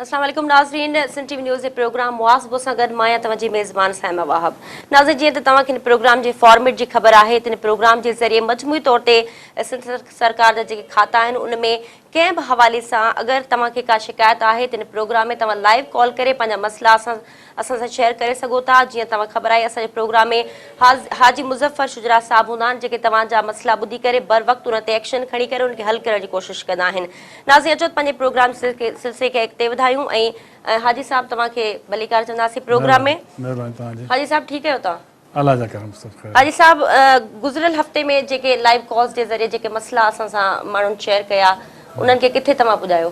السلام عليڪم ناظرين سنڌ ٽي وي نيوز جي پروگرام محاسبو سان گڏ مان آهيان توهان جي ميزبان صائمه وهاب. ناظرين جيئن ته توهان کي هن پروگرام جي فارميٽ جي خبر آهي ته هن پروگرام جي ذريعي مجموعي طور تي سنڌ سرڪار جا جيڪي کاتا آهن ان ۾ ڪنهن به حوالي سان اگر توهان کي ڪا شڪايت آهي ته هن پروگرام ۾ توهان لائيو ڪال ڪري پنهنجا مسئلا اسان اسان سان شيئر ڪري سگهو ٿا جيئن توهان خبر آهي اسان جي پروگرام ۾ حاجي مظفر شجراع صاحب هوندا آهن جيڪي توهان جا مسئلا ٻڌي ڪري بر وقت ان تي ايڪشن کڻي ڪري ان کي حل ڪرڻ جي ڪوشش ڪندا آهن ناظرين اچو ته پنهنجي پروگرام سلسلي کي اڳتي وڌايون ۽ حاجي صاحب توهان کي ڀليڪار چونداسين پروگرام ۾ مهرباني توهان جي حاجي صاحب ٺيڪ آهيو توهان الله جا ڪرم سڀ خير حاجي صاحب گذريل هفتي ۾ جيڪي لائيو ڪالز جي ذريعي جيڪي مسئلا اسان سان ماڻهن شيئر ڪيا انهن کي ڪٿي توهان پڄايو؟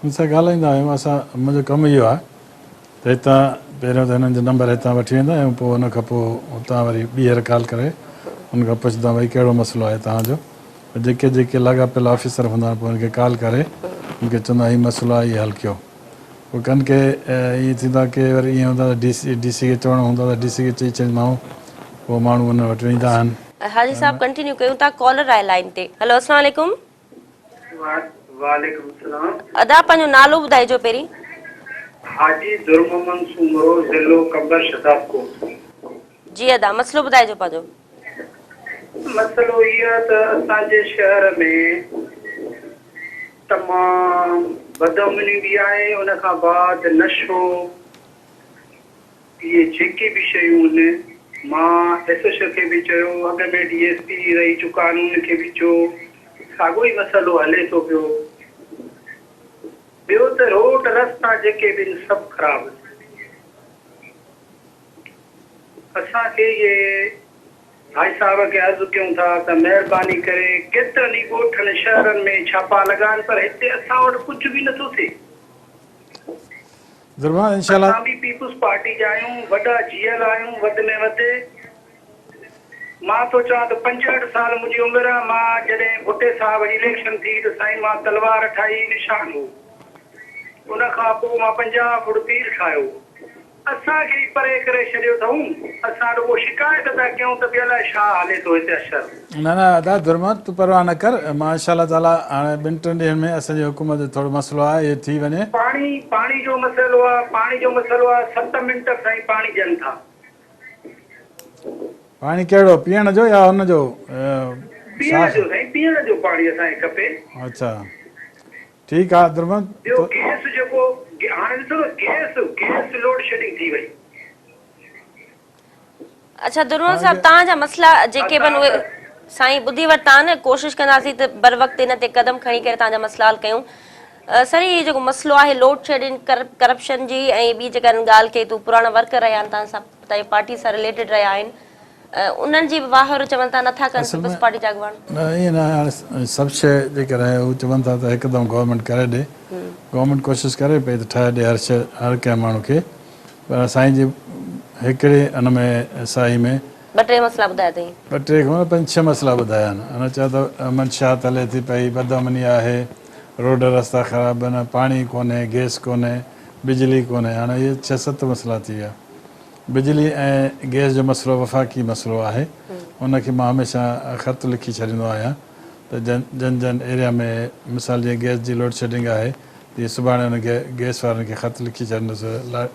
ان سان ڳالهائيندا آهيون اسان منهنجو ڪم اهو آهي ته هتان پهريون ته هنن جو نمبر هتان وٺي ويندا آهيون پوء ان کان پوء اتان وري ٻيهر ڪال ڪري ان کان پڇندا ڀئي ڪهڙو مسئلو آهي توهان جو پوء جيڪي جيڪي لاڳاپيل آفيسر هوندا آهن پوء ان کي ڪال ڪري ان کي چوندا هي مسئلو آهي هي حل ڪيو پوء ڪن کي ائين ٿيندو آهي ڪي وري ائين هوندا ته ڊي سي ڊي سي کي چوڻو هوندو آهي ته ڊي سي کي چئي ڇڏيندا آهيون پوء ماڻهو انهن وٽ ويندا آهن. حاجي صاحب ڪنٽينيو ڪيون ٿا ڪالر آهي لائين تي هلو اسلام عليڪم. وعليڪم السلام. ادا پنهنجو نالو ٻڌائجو پهرين. حاجي در محمد سومرو ضلعو قمبر شھدادڪوٽ. جي ادا مسئلو ٻڌائجو پنهنجو. مسئلو هي آ ته اسان جي شهر ۾ تمام بدامني به آهي ان کان بعد نشو اهي جيڪي به شيون آهن مان ايس ايڇ او کي به چيو اڳ ۾ ڊي ايس پي رهي چڪا آهن انهن کي به چيو ساڳو ئي مسئلو هلي ٿو پيو ٻيو ته روڊ رستا جيڪي به آهن سڀ خراب آهن اسان کي اهي ڀائي صاحب کي عرض ڪيون ٿا ته مهرباني ڪري ڪيترن ئي ڳوٺن شهرن ۾ ڇاپا لڳا آهن پر هتي اسان وٽ ڪجهه به نٿو ٿئي. درمان انشاء الله. اسان به پيپلز پارٽي جا آهيون وڏا جيئل آهيون وڌ ۾ وڌ مان ٿو چوان ته 65 سال منهنجي عمر آ مان جڏهن ڀٽي صاحب جي اليڪشن ٿي ته سائين مان تلوار ٺاهي نشان هو ان کان پوء مان 50 فوٽ تير ٺاهيو اسان کي ئي پري ڪري ڇڏيو اٿئون. اسان رڳو شڪايت پيا ڪيون ته به الائي ڇا هلي ٿو هتي اشر. نه نه ادا درمحمد تون پرواهه نه ڪر مان انشاء الله تعالي هاڻي ٻن ٽن ڏينهن ۾ اسان جي حڪومت جو ٿورو مسئلو آهي اهو ٿي وڃي. پاڻي پاڻي جو مسئلو آ پاڻي جو مسئلو آ ست منٽ سائين پاڻي ڏين ٿا. پاڻي ڪهڙو پيئڻ جو يا ان جو پيئڻ جو سائين پيئڻ جو پاڻي اسان کي کپي. اڇا ٺيڪ آ درمحمد. ٻيو گيس جيڪو هاڻي ڏسو نه گيس گيس لوڊ شيڊنگ ٿي وئي. اڇا درمحمد صاحب توهان جا مسئلا جيڪي به آهن اهي سائين ٻڌي ورتا آهن ڪوشش ڪنداسين ته بروقت ان تي قدم کڻي ڪري توهان جا مسئلا حل ڪيون سر هي جيڪو مسئلو آهي لوڊ شيڊنگ ڪرپشن جي ۽ ٻي جيڪا هنن ڳالهه ڪئي ته هو پراڻا ورڪر رهيا آهن توهان سان توهان جي پارٽي سان رليٽيڊ رهيا آهن انهن جي به واهر چون ٿا نٿا ڪن اصل ۾ پيپلز پارٽي جا اڳواڻ. نه ائين نه آهي هاڻي سڀ شيء جيڪڏهن هو چون ٿا ته هڪدم گورنمينٽ ڪري ڏي گورنمينٽ ڪوشش ڪري پئي ته ٺاهي ڏي هر شيء هر ڪنهن ماڻهو کي پر سائين جي هڪڙي ان ۾ ساهي ۾. ٻه ٽي مسئلا ٻڌايا اٿئي. ٻه ٽي کان نه پنج ڇهه مسئلا ٻڌايا آهن هن چيو ته منشيات هلي ٿي پئي بدامني آهي روڊ رستا خراب آهن پاڻي ڪونهي گئس ڪونهي بجلي ڪونهي هاڻي اهي ڇهه ست مسئلا ٿي ويا. بجلي ۽ گئس جو مسئلو وفاقي مسئلو آهي ان کي مان هميشه خط لکي ڇڏيندو آهيان ته جن جن جن ايريا ۾ مثال جيئن گئس جي لوڊشيڊنگ آهي تيئن سڀاڻي ان گئس وارن کي خط لکي ڇڏيندس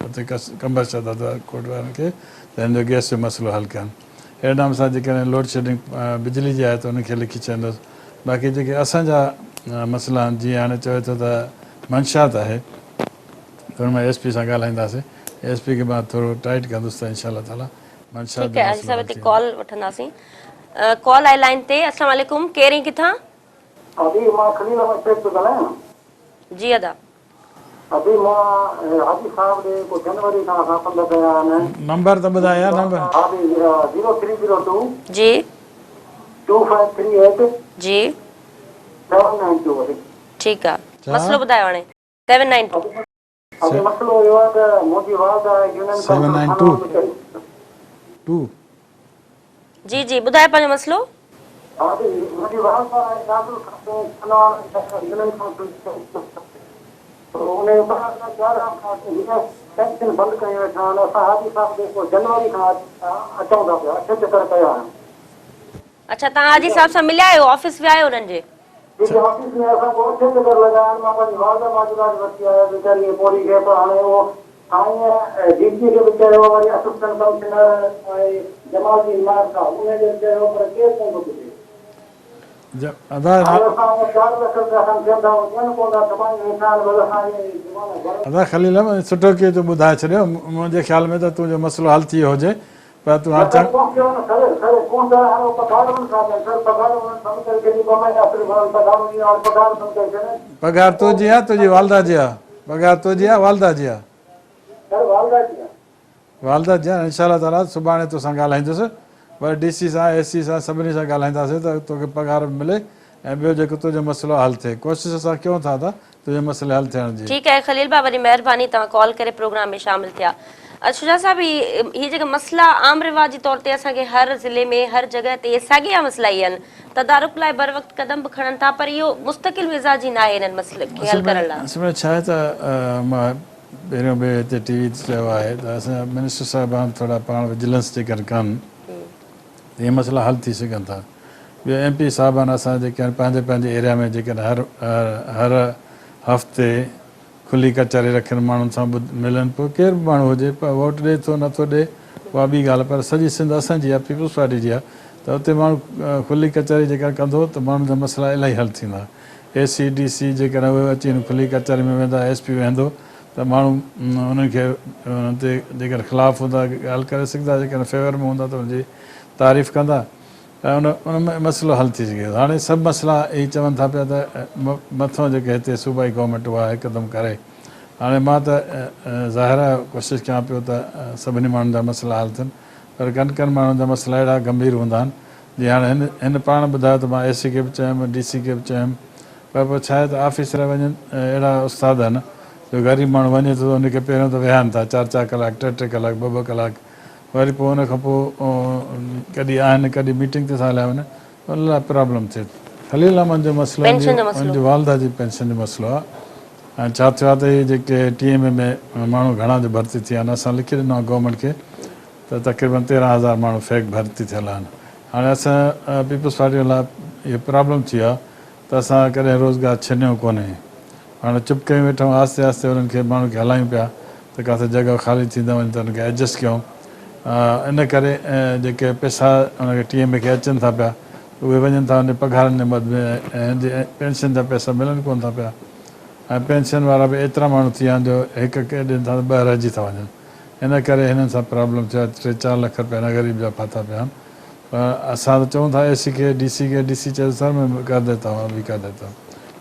اتي قمبر شهدادڪوٽ وارن کي ته هن جو گئس جو مسئلو حل ڪن اهڙي نام سان جيڪڏهن لوڊشيڊنگ بجلي جي آهي ته ان کي لکي ڇڏيندس باقي جيڪي اسان جا مسئلا آهن جيئن هاڻي چوي ٿو ته منشيات آهي ته ان مان ايس پي سان ڳالهائينداسين ايس پي کي مان ٿورو ٽائيٽ ڪندس ته انشاء الله تعالي منشيات ٺيڪ جو آهي مسئلو صاحب حل هتي ٿي ڪال ويندو. وٺنداسين ڪال آئي لائين تي السلام عليڪم ڪير ۽ ڪٿان. ادي مان خليل احمد شيخ ٿو ڳالهايان. جي ادا. ادي مان حاجي صاحب ڏي ڪو جنوري کان اسان پنڌ ڪيا آهن. نمبر ته ٻڌاء يار نمبر. ها the zero three zero two. G. Two five three eight. G. Seven nine two ادي. ٺيڪ آ مسئلو ٻڌايو هاڻي. Seven nine two. ادي مسئلو اهو آهي ته منهنجي والده union seven council nine two خانواهڻ ۾ چئي. ٽو. جي جي ٻڌايو پنهنجو مسئلو. ادي منهنجي والده آهي ناظم خاتون خانواهڻ ۾ يونين ڪائونسل چئي ته ان ٻه هزار يارهن کان هينئر پينشن بند ڪيون ويٺا آهن اسان حاجي صاحب ڏي پوء جنوري کان اچون ٿا پيا اٺ چڪر ڪيا آهن. اڇا توهان حاجي صاحب سان مليا آهيو آفيس ويا آهيو انهن جي. ڊي سي آفيس ۾ اسان ڪو اٺ چڪر لڳايا آهن مان پنهنجي والده ماجوده کي وٺي آيس ويچاري کي پوڙهي کي پر هاڻي اهو سائين ڊي سي کي به چيو وري اسسٽنٽ ڪمشنر ۽ جمال الدين مهر صاحب انهي کي به چيو پر ڪير ڪونه ٿو ٻڌي. ادا هاڻي اسان اهي چار لک رپيا کن ٿين ٿا اهي ڏين ڪونه ٿا ڇپائي ويٺا آهن بس اسان کي زبان گهر ادا خليل احمد سٺو ڪيو تو ٻڌائي ڇڏيو منهنجي خيال ۾ ته تنهنجو مسئلو حل ٿي ويو هجي پر تون نه هاڻ سر چڱ. پهچيو نه سر سر پهچڻ هاڻي پگهار انهن کان ڏين سر پگهار انهن بند ڪري ڇڏي ٻه مهينا صرف انهن پگهارون ڏنيون هاڻي پگهار بند ڪري ڇڏين پگهار تنهنجي آ تنهنجي والده جي آ پگهار تنهنجي آ والده جي آ. سر والده جي آ. والده جي آ انشاء الله تعالي سڀاڻي توسان ڳالهائيندس وري ڊي سي سان اي سي سان سڀني سان ڳالهائينداسين ته توکي پگهار به ملي ۽ ٻيو جيڪو تنهنجو مسئلو حل ٿئي ڪوشش اسان ڪيون ٿا ته تنهنجي مسئلي حل ٿيڻ جي. ٺيڪ آهي خليل ڀاء وڏي مهرباني توهان ڪال ڪري پروگرام ۾ شامل ٿيا. شجاع صاحب هي جيڪا مسئلا عام رواجي طور تي اسان کي هر ضلعي ۾ هر جڳهه تي ساڳيا مسئلا ئي آهن تدارڪ لاء بروقت قدم به کڻن ٿا پر اهو مستقل مزاجي ناهي انهن مسئلن کي حل ڪرڻ لاء. اصل ۾ ڇا آهي ته مان پهريون به هتي ٽي وي تي چيو آهي ته اسان جا منسٽر صاحبان ٿورا پاڻ وجلنس جيڪر ڪن ته اهي مسئلا حل ٿي سگهن ٿا. ٻيو ايم پي صاحبان اسان جيڪي آهن پنهنجي پنهنجي ايريا ۾ جيڪڏهن هر هر هفتي کلي ڪچهري رکن ماڻهن سان به ملن پوء ڪير به ماڻهو هجي ووٽ ڏي ٿو نٿو ڏي اها ٻي ڳالهه پر سڄي سنڌ اسان جي آهي پيپلز پارٽي جي آهي ته اتي ماڻهو کلي ڪچهري جيڪڏهن ڪندو ته ماڻهن جا مسئلا الاهي حل ٿيندا اي سي ڊي سي جيڪڏهن اهي اچي کلي ڪچهري ۾ ويندا ايس پي ويهندو ته ماڻهو انهن کي انهن تي جيڪڏهن خلاف هوندا ڳالهه ڪري سگهندا جيڪڏهن فيور ۾ هوندا ته ان جي تعريف ڪندا ۽ ان ان ۾ مسئلو حل ٿي سگهي ٿو. هاڻي سڀ مسئلا هي چون ٿا پيا ته مٿون جيڪي هتي صوبائي گورنمينٽ اها هڪدم ڪري. هاڻي مان ته ظاهر آهي ڪوشش ڪيان پيو ته سڀني ماڻهن جا مسئلا حل ٿين پر ڪن ڪن ماڻهن جا مسئلا اهڙا گنڀير هوندا آهن جيئن هاڻي هن هن پاڻ ٻڌايو ته مان اي سي کي به چيم ڊي سي کي به چيم پر پوء ڇا آهي ته آفيسر وڃن اهڙا استاد آهن جو غريب ماڻهو وڃي ٿو ته ان کي پهريون ته ويهارن ٿا چار چار ڪلاڪ ٽي ٽي ڪلاڪ ٻه ٻه ڪلاڪ وري پوء ان کان پوء ڪڏهن آهن ڪڏهن ميٽنگ تي ٿا هليا وڃن ان لاء پرابلم ٿئي ٿي. خليل احمد جو مسئلو ان جي والده جي پينشن جو مسئلو آهي ۽ ڇا ٿيو آهي ته هي جيڪي ٽي ايم اي ۾ ماڻهو گهڻا جو ڀرتي ٿيا آهن اسان لکي ڏنو آهي گورنمينٽ کي ته تقريبن 13,000 ماڻهو فيڪ ڀرتي ٿيل آهن هاڻي اسان پيپلز پارٽي لاء اهو پرابلم ٿي ويو آهي ته اسان ڪڏهن روزگار ڇنيو ڪونهي. پاڻ چپ ڪيون ويٺا آهيون. آهستي آهستي انهن کي ماڻهن کي هلايون پيا ته ڪاٿي جڳهه خالي ٿي نه وڃي ته انهن کي ايڊجسٽ ڪيون. ان ڪري جيڪي پئسا ان کي ٽي ايم اي کي اچن ٿا پيا اهي وڃن ٿا ان جي پگهارن جي مد ۾ ۽ هن جي پينشن جا پئسا ملن ڪونه ٿا پيا ۽ پينشن وارا به ايترا ماڻهو ٿي ويا آهن جو هڪ کي ڏين ٿا ته ٻه رهجي ٿا وڃن. ان ڪري هنن سان پرابلم ٿيو آهي. ٽي چار لک رپيا هن غريب جا ڦاٿا پيا آهن. پر اسان ته چئون ٿا اي سي کي ڊي سي کي ڊي سي چئي ٿو سر مين ڪر ديتا هون ابھي ڪر ديتا هون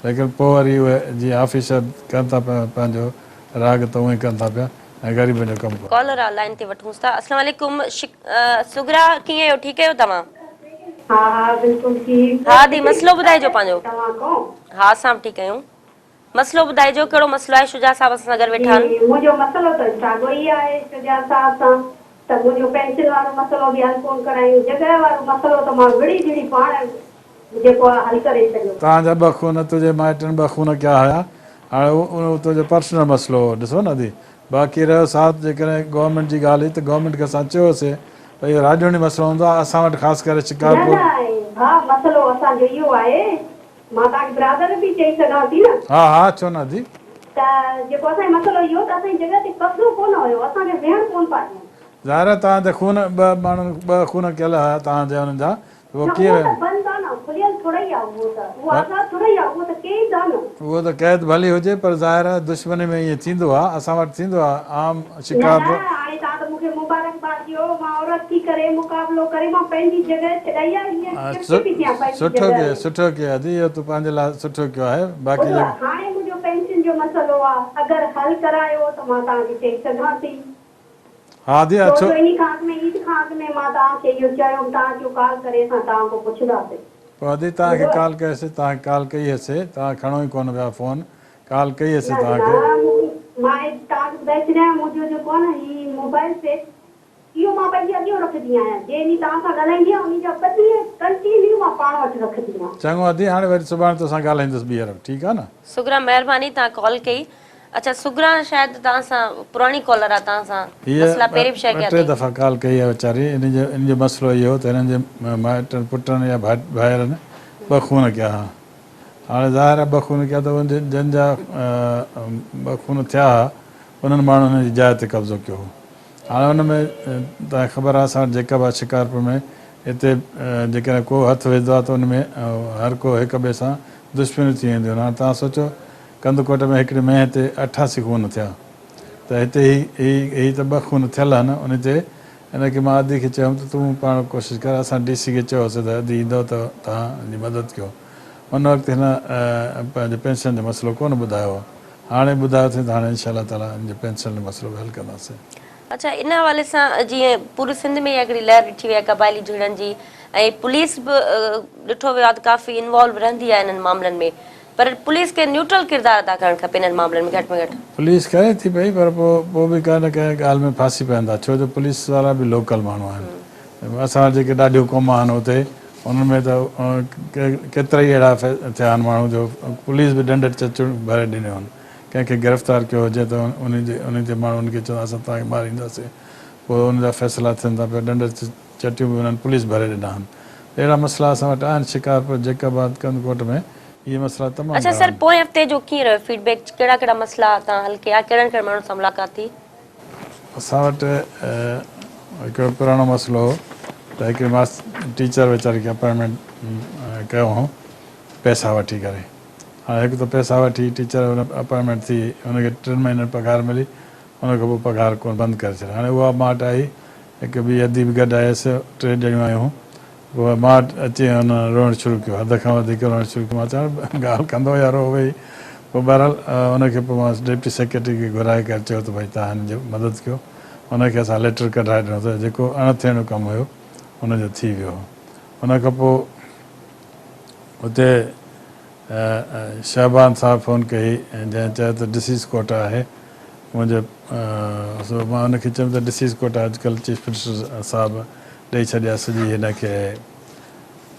ليڪن پوء وري اهي جيئن آفيسر ڪن ٿا پيا پنهنجو راڳ ته اونئي ڪن ٿا پيا ۽ غريبن جو ڪم ڪونه. ڪالر آ لائن تي وٺونس ٿا. اسلام عليڪم صغرا ڪيئن آهيو ٺيڪ آهيو توهان. ها ها بلڪل ٺيڪ. ها the مسئلو ٻڌائجو پنهنجو. توهان ڪون. ها اسان به ٺيڪ آهيون. مسئلو ٻڌائجو ڪهڙو مسئلو آهي شجاع صاحب اسان سان گڏ ويٺا آهن. جي منهنجو مسئلو ته ساڳيو ئي آهي شجاع صاحب سان ته منهنجو پينشن وارو مسئلو به حل ڪون ڪرايون جڳهه وارو مسئلو ته مان وڙهي جهڙي پاڻ جيڪو آهي حل ڪري ڇڏيو. توهان جا ٻه خون تنهنجي مائٽن ٻه خون ڪيا هيا هاڻي اهو تنهنجو پرسنل مسئلو هو ڏسو نه ادي باقي رهيو ساٿ جيڪڏهن گورنمينٽ جي ڳالهه هئي ته گورنمينٽ کي اسان چيو هوسي ته اهو راڄوڻي مسئلو هوندو آهي اسان وٽ خاص ڪري نه شڪارپور نه ڀاء مسئلو اسان جو اهو آهي مان توهان کي برادر به چئي سگهان ٿي نه. ها ها ڇو نه ادي. ته جيڪو اسان جو مسئلو اهو ته اسان جي جڳهه تي قبضو ڪونه هيو اسان کي ويهڻ ڪونه پيا ڏين. ظاهر آهي توهان تي خون ٻه ماڻهن ٻه خون ڪيل هيا توهان جا انهن جا ته پوء نه ڪيئن اهو ته بند آ نه کليل ٿورئي آ اهو ته اهو آزاد ٿورئي آ اهو ته قيد آ نه. اهو ته قيد ڀلي هجي پر ظاهر آهي دشمني ۾ ائين ٿيندو آ اسان وٽ ٿيندو آ عام نه شڪار نه هاڻي توهان ته مون کي مبارڪباد ڏيو مان عورت ٿي ڪري مقابلو ڪري مان پنهنجي جڳهه ڇڏائي آ هينئر چپٽي پئي ٿيان پنهنجي سٺو جڳهه ڪيو ۾. سٺو ڪيو ادي اهو تو پنهنجي لاء سٺو ڪيو آهي باقي ٻڌو جيڪو. هاڻي منهنجو پينشن جو مسئلو آ اگر حل ڪرايو ته مان توهان کي چئي سگهان ٿي. ها ادي ڇو اڇو. جو انهي کان اڳ ۾ عيد کان اڳ ۾ مان توهان کي اهو چيو هوم توهان چيو ڪال ڪري اسان توهان کان پڇنداسين. پوء ادي توهان کي ٻڌو. ڪال ڪئي سي توهان کي ڪال ڪئي هئسي توهان کڻو ئي ڪونه پيا فون ڪال ڪئي هئسي نه توهان نه کي. مان توهان کي ٻڌائي ڇڏيان منهنجو جيڪو آهي نه هي موبائل سيٽ اهو مان پنهنجي اڳيون رکندي آهيان جنهن ڏينهن توهان سان ڳالهائيندي آهيان انهي جا ٻه ڏينهن ڪنٽينيو مان پاڻ وٽ رکندي آهيان. چڱو ادي هاڻي وري سڀاڻي توسان ڳالهائيندس ٻيهر ٺيڪ آهي نه. صغرا مهرباني توهان ڪال ڪئي. اڇا صغرا شايد توهان سان پراڻي ڪالر آ توهان سان هيء مسئلا پهرين به شيئر ٻه ڪيا ٽي اٿئي. دفعا ڪال ڪئي آهي ويچاري ان جو ان جو مسئلو اهو هو ته هنن جي مائٽن پٽن يا ڀائرن ٻه خون ڪيا ها. هاڻي ظاهر آهي ٻه خون ڪيا ته جن جا ٻه خون ٿيا ها انهن ماڻهن هن جي جاء تي قبضو ڪيو هو. هاڻي ان ۾ توهان کي خبر آهي اسان وٽ جيڪب آهي شڪارپور ۾ اتي جيڪڏهن ڪو هٿ وجهندو آهي ته ان ۾ هر ڪو هڪ ٻئي سان دشمنيون ٿي وينديون آهن. هاڻي توهان سوچو ڪنڌڪوٽ ۾ هڪڙي مينهن تي 88 خون ٿيا ته هتي هي هي هي ته ٻه خون ٿيل آهن ان تي ان کي مان ادي کي چيم ته تون پاڻ ڪوشش ڪر اسان ڊي سي کي چيو هوسي ته ادي ايندو ته توهان جي مدد ڪيو ان وقت هن پنهنجي پينشن جو مسئلو ڪونه ٻڌايو هو هاڻي ٻڌايو اٿئي ته هاڻي انشاء الله تعاليٰ ان جي پينشن جو مسئلو به حل ڪنداسين. اڇا ان حوالي سان جيئن پوري سنڌ ۾ اها هڪڙي لهر ڏٺي وئي آهي قبائلي جهيڙن جي ۽ پوليس به ڏٺو ويو آهي ته ڪافي انوالو رهندي آهي انهن معاملن ۾ پر پوليس کي نيوٽرل ڪردار ادا ڪرڻ کپي انهن معاملن ۾ گهٽ ۾ گهٽ. پوليس ڪري ٿي پئي پر پوء پوء به ڪنهن نه ڪنهن ڳالهه ۾ ڦاسي پون ٿا ڇو جو پوليس وارا به لوڪل ماڻهو آهن اسان وٽ جيڪي ڏاڍيون قومون آهن اتي انهن ۾ ته ڪيترائي اهڙا ٿيا آهن ماڻهو جو پوليس به ڏنڊ چچون ڀري ڏنيون آهن ڪنهن کي گرفتار ڪيو هجي ته انهي جي انهي جي ماڻهو ان کي چوندا اسان توهان کي مارينداسين پوء ان جا فيصلا ٿين ٿا پيا ڏنڊ چٽيون به انهن پوليس ڀري ڏنا آهن ته اهڙا مسئلا اسان وٽ آهن شڪارپور جيڪب آباد ڪنڌڪوٽ ۾ اهي مسئلا تمام اڇا گهڻا سر آهن. پوئين هفتي جو ڪيئن رهيو فيڊ بيڪ ڪهڙا ڪهڙا مسئلا توهان حل ڪيا ڪهڙن ڪهڙن ماڻهن سان ملاقات ٿي. اسان وٽ هڪڙو پراڻو مسئلو هو ته هڪڙي ماس ٽيچر ويچاري کي اپائنٽمينٽ ڪيو هئون پئسا وٺي ڪري هاڻي هڪ ته پئسا وٺي ٽيچر اپائنٽمينٽ ٿي هن کي ٽن مهينن پگهار ملي ان کان پوء پگهار ڪونه بند ڪري ڇڏي هاڻي اها مان وٽ آئي هڪ ٻي ادي به گڏ آيس ٽي ڄڻيون آيون هون پوء مان وٽ اچي هن روئڻ شروع ڪيو حد کان وڌيڪ روئڻ شروع ڪيو مان چيو ڳالهه ڪندو يا روء ويهي پوء بهرحال ان کي پوء مان ڊپٽي سيڪريٽري کي گهرائي ڪري چيو ته ڀئي توهان هن جي مدد ڪيو ان کي اسان ليٽر ڪڍرائي ڏنو ته جيڪو اڻ ٿيڻو ڪم هيو ان جو ٿي ويو هو ان کان پوء اتي شهبان صاحب فون ڪئي جنهن چيو ته ڊسيز ڪوٽا آهي منهنجي سو مان ان کي چيم ته ڊسيز ڪوٽا اڄڪلهه چيف منسٽر صاحب ڏئي ڇڏيا سڄي هن کي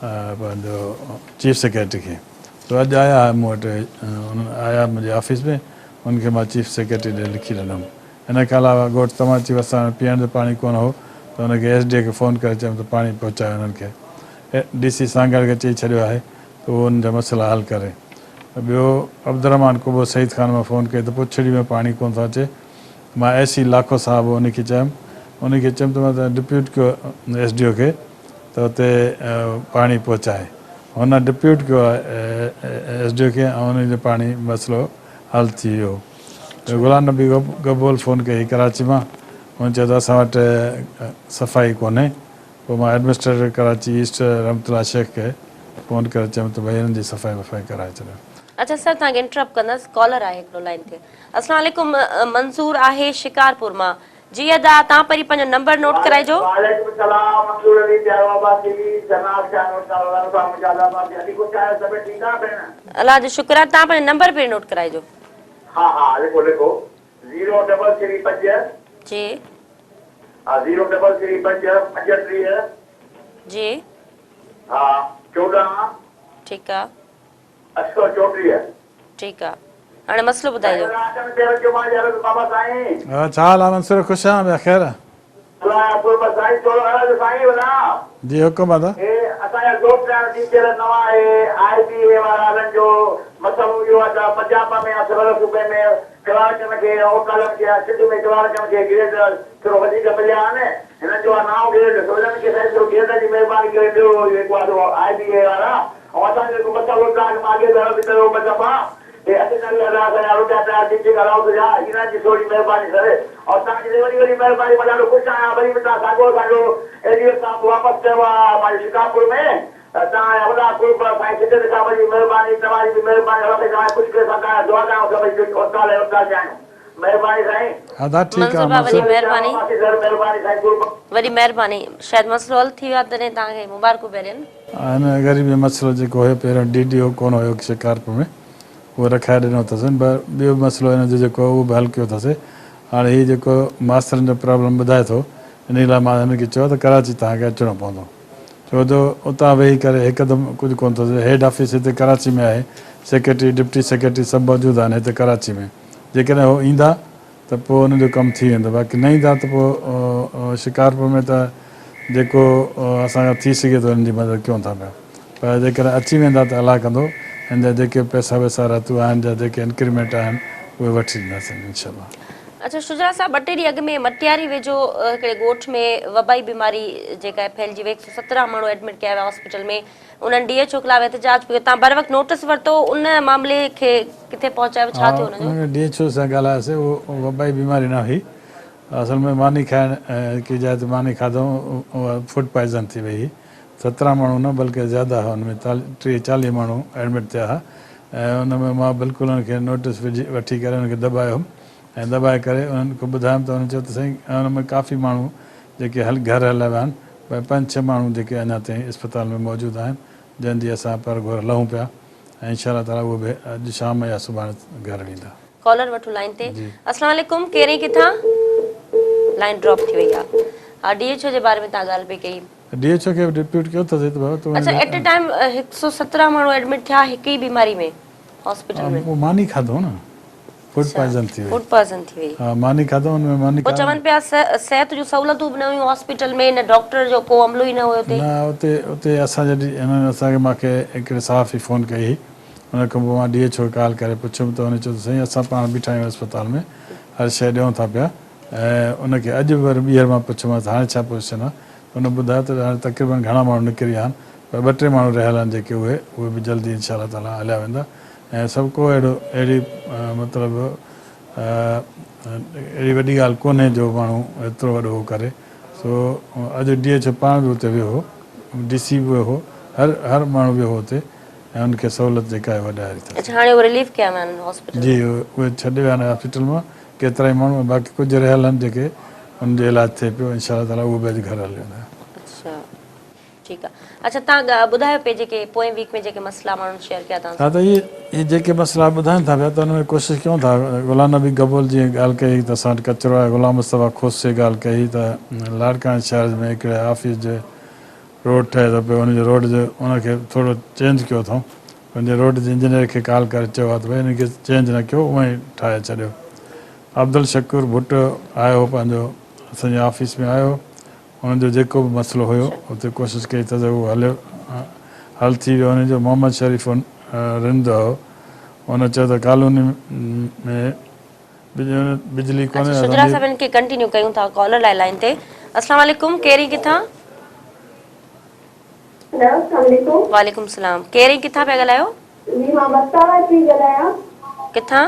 پنهنجو چيف سيڪريٽري کي سو اڄ آيا مون وٽ انهن آيا منهنجي آفيس ۾ ان کي مان چيف سيڪريٽري ڏي لکي ڏنم ان کان علاوه ڳوٺ تماچي وساڻ پيئڻ جو پاڻي ڪونه هو ته ان کي ايس ڊي اي کي فون ڪري چيم ته پاڻي پهچايو انهن کي ڊي سي سانگهڙ کي چئي ڇڏيو آهي ته اهو انهن جا مسئلا حل ڪري. ٻيو عبدالرحمان قبو سعيد خان مان فون ڪئي ته پڇڙي ۾ پاڻي ڪونه ٿو اچي. مان ايس اي لاکو صاحب انهي کي چيم. انهي کي چيم ته مان ڊپيوٽ ڪيو ايس ڊي او کي ته اتي پاڻي پهچائي. هن ڊپيوٽ ڪيو ايس ڊي او کي ۽ انهي جو پاڻي مسئلو حل ٿي ويو. غلام نبي گبول فون ڪئي ڪراچي مان. هن چيو ته اسان وٽ صفائي ڪونهي. پوء مان ايڊمنسٽريٽر ڪراچي ايسٽ رحمت الله شيخ کي فون ڪري چيم ته ڀئي هنن جي صفائي وفائي ڪرائي ڇڏيو. اڇا سر توهان کي انٽرپٽ ڪندس ڪالر آهي هڪڙو لائين تي اسلام عليڪم منظور آهي شڪارپور مان جي ادا توهان پهرين پنهنجو نمبر نوٽ ڪرائجو. وعليڪم السلام منظور علي پيارو عباسي شهناز شاهه نوٽ ڪرو صاحب مجاهد عباسي علي خوش آهيو طبيعت ٺيڪ آهي ڀيڻ. الله جو شڪر آهي توهان پنهنجو نمبر پهرين نوٽ ڪرائجو. ها ها لکو لکو زيرو ڊبل ٿري پنج. جي. ها زيرو ڊبل ٿري پنج 35. جي. ها 14. ٺيڪ آ. 834. ٺيڪ آ هاڻي مسئلو ٻڌائجو. سائين ڀلا اچڻ پيرن جو مان عرض بابا سائين. ها ڇا حال آ منصور خوش آن ٻيا خير. الله جا قرب سائين ٿورو عرض سائين ڀلا. جي حڪم ادا. هي اسان جا ڳوٺ جا ٽيچر نوان هي آء بي اي وارا انهن جو مسئلو اهو آ ته پنجاب ۾ يا سرحد صوبي ۾ ڪلارڪن کي ۽ اوڪالن کي يا سنڌ ۾ ڪلارڪن کي گريڊ ٿورو وڌيڪ مليا آهن هنن جو آ نائون گريڊ سو انهن کي سائين ٿورو گريڊ جي مهرباني ڪري ڏيو جيڪو آ سو آء بي اي وارا ۽ اسان جو هڪ مسئلو ٽاڪ مان اڳي به عرض ڪيو ٻه دفعا هي 98 هزار اسان جا روپيا پيا ٽيچنگ الائونس جا انهن جي ٿوري مهرباني سر ۽ توهان جي وڏي وڏي مهرباني مان ڏاڍو خوش آهيان وري به توهان ساڳيو اسان جو اي ڊي او صاحب واپس ڪيو آ پنهنجي شڪارپور ۾ ته توهان جا وڏا قرب سائين سجد صاحب جي مهرباني توهان جي به مهرباني الله سائين توهان کي خوش ڪري اسان توهان جا دعا ڪيون سڀئي اوتال ۽ اوتال جا آهيون مهرباني سائين. ادا ٺيڪ آ منظور ڀاء وڏي منصور. مهرباني. عباسي سر مهرباني سائين قرب. وڏي مهرباني شايد مسئلو حل ٿي ويو آهي تڏهن توهان کي مبارڪون پيا ڏين. هن غريب جو مسئلو جيڪو هيو پهريون ڊي ڊي او ڪونه هيو شڪارپور ۾ اهو رکائي ڏنو اٿس پر ٻيو به مسئلو هن جو جيڪو اهو به حل ڪيو اٿس هاڻي هي جيڪو ماسترن جو پرابلم ٻڌائي ٿو انهي لاء مان هن کي چيو ته ڪراچي توهان کي اچڻو پوندو ڇو جو اتان ويهي ڪري هڪدم ڪجهه ڪونه ٿو ٿئي هيڊ آفيس هتي ڪراچي ۾ آهي سيڪريٽري ڊپٽي سيڪريٽري سڀ موجود آهن هتي ڪراچي ۾ جيڪڏهن هو ايندا ته پوء ان جو ڪم ٿي ويندو باقي نه ايندا ته پوء شڪارپور ۾ ته جيڪو اسان کان ٿي سگهي ٿو انهن جي مدد ڪيون ٿا پيا پر جيڪڏهن اچي ويندا ته الله ڪندو ان جا جيڪي به پئسا وئسا رهتو آهن جا جيڪي انڪريمينٽ آهن اهي وٺي ڏينداسين انشاء الله. اڇا شجاع صاحب ٻه ٽي ڏينهن اڳ ۾ مٽياري ويجهو هڪڙي ڳوٺ ۾ وبائي بيماري جيڪا آهي ڦهلجي وئي 117 ماڻهو ايڊمٽ ڪيا ويا هاسپيٽل ۾ انهن ڊي ايڇ او خلاف احتجاج ڪيو تان بروقت نوٽس ورتو ان معاملي کي ڪٿي پهچايو ڇا ٿيو ان جو؟ ها ڊي ايڇ او سان ڳالهايوسي اهو وبائي بيماري نه هئي اصل ۾ ماني کائڻ هڪڙي جاء تي ماني کاڌو اها فوڊ پوائزن ٿي وئي هئي 17 ماڻهو نه بلڪه زياده هئا ان ۾ 30 40 ماڻهو ايڊمٽ ٿيا هئا ۽ ان ۾ مان بلڪل انهن کي نوٽس وجهي وٺي ڪري انهن کي دٻايو هوم ۽ دٻائي ڪري انهن کي ٻڌايم ته انهن چيو ته سائين ان ۾ ڪافي ماڻهو جيڪي هل گهر هليا ويا آهن پر پنج ڇهه ماڻهو جيڪي اڃا تائين اسپتال ۾ موجود آهن جن جي اسان پر گهور لهون پيا ۽ انشاء الله تعالي اهي به اڄ شام يا سڀاڻي گهر ويندا. ڪالر وٺو لائين تي. جي. اسلام عليڪم ڪير ۽ ڪٿان؟ لائين ڊراپ ٿي وئي آ. ها ڊي ايڇ او جي باري ۾ توهان ڳالهه پئي ڪئي. ڊي ايڇ او کي به ڊپيوٽ ڪيو اٿس هت به ته اڇا ايٽ اي ٽائيم 117 ماڻهو ايڊمٽ ٿيا هڪ ئي بيماري ۾ هاسپيٽل ۾. اهو ماني کاڌو نه فوڊ پوائزن ٿي وئي. فوڊ پوائزن ٿي وئي. ها ماني کاڌو ان ۾ ماني پوء چون پيا صحت جون سهولتون به نه هيون هاسپيٽل ۾ نه ڊاڪٽر جو ڪو عملو ئي نه هيو اتي. نه اتي اتي اسان جڏهن هنن اسان کي مان کي هڪڙي صحافي فون ڪئي هئي ان کان پوء مان ڊي ايڇ او کي ڪال ڪري پڇيم ته هن چيو ته سائين اسان پاڻ بيٺا آهيون اسپتال ۾ هر شيء ڏيون ٿا پيا ۽ ان کي اڄ به وري ٻيهر مان پڇيومانس ته هاڻي ڇا پوزيشن آهي ته هن ٻڌايو ته هاڻي تقريبن گهڻا ماڻهو نڪري ويا آهن پر ٻه ٽي ماڻهو رهيل آهن جيڪي اهي اهي به جلدي انشاء الله تعالٰي هليا ويندا ۽ سڀ ڪو اهڙو اهڙي مطلب اهڙي وڏي ڳالهه ڪونهي جو ماڻهو ايترو وڏو هو ڪري سو اڄ ڊي ايڇ او پاڻ به اتي ويو هو ڊي سي به ويو هو هر هر ماڻهو ويو هو اتي ۽ ان کي سهولت جيڪا آهي اها ڏياري اٿس. اڇا هاڻي اهي رليف ڪيا ويا آهن هاسپيٽل جي اهي ڇڏي ويا آهن هاسپيٽل مان ڪيترائي ماڻهو ۽ باقي ڪجهه رهيل آهن جيڪي انهن جو علاج ٿئي پيو انشاء الله تعالٰي اهي به اڄ گهر هلي ويندا. اڇا ٺيڪ آ اڇا تان ٻڌايو پي جيڪي پوئين ويڪ ۾ جيڪي مسئلا ماڻهن شيئر ڪيا تان ها ته اهي جيڪي مسئلا ٻڌائن ٿا پيا ته ان ۾ ڪوشش ڪيون ٿا غلام نبي گبول جيئن ڳالهه ڪئي ته اسان وٽ ڪچرو آهي غلام مصطفيٰ کوسي ڳالهه ڪئي ته لاڙڪاڻي شهر ۾ هڪڙي آفيس جي روڊ ٺهي ٿو پيو ان جي روڊ جو ان کي ٿورو چينج ڪيو اٿئون ان جي روڊ جي انجنيئر کي ڪال ڪري چيو آهي ته ڀئي ان کي چينج نه ڪيو اونئن ئي ٺاهي ڇڏيو عبدالشڪور ڀٽو آيو هو پنهنجو اسان جي آفيس ۾ آيو ان جو جيڪو به مسئلو هيو اتي ڪوشش ڪئي اٿس اهو هليو حل ٿي ويو ان جو محمد شريف رند هو ان چيو ته ڪالوني ۾ بجلي اچھا ڪونهي شجرا صاحب ان کي ڪنٽينيو ڪيون ٿا ڪالر لاء لائين تي السلام عليڪم ڪير ۽ ڪٿان. هيلو السلام عليڪم. وعليڪم السلام ڪير ۽ ڪٿان پيا ڳالهايو. جي مان بختاور پئي ڳالهايان. ڪٿان.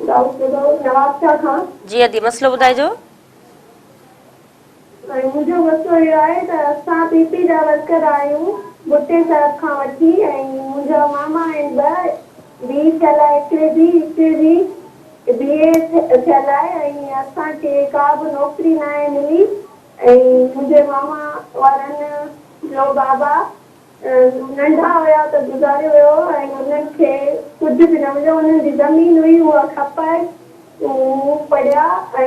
نواب شاھ کان. جي ادي مسئلو ٻڌائجو. ۽ منهنجو مسئلو اهو آهي ته اسان پي پي جا ورڪر آهيون ڀٽي صاحب کان وٺي ۽ منهنجا ماما آهن ٻه بي ٿيل آهي هڪڙي جي هڪڙي جي بي اي ٿيل آهي ۽ اسان کي ڪا به نوڪري ناهي ملي ۽ منهنجي ماما وارن جو بابا ننڍا هيا ته گذاري ويو ۽ انهن کي ڪجهه به نه مليو انهن جي زمين هئي اها کپائي هو پڙهيا ۽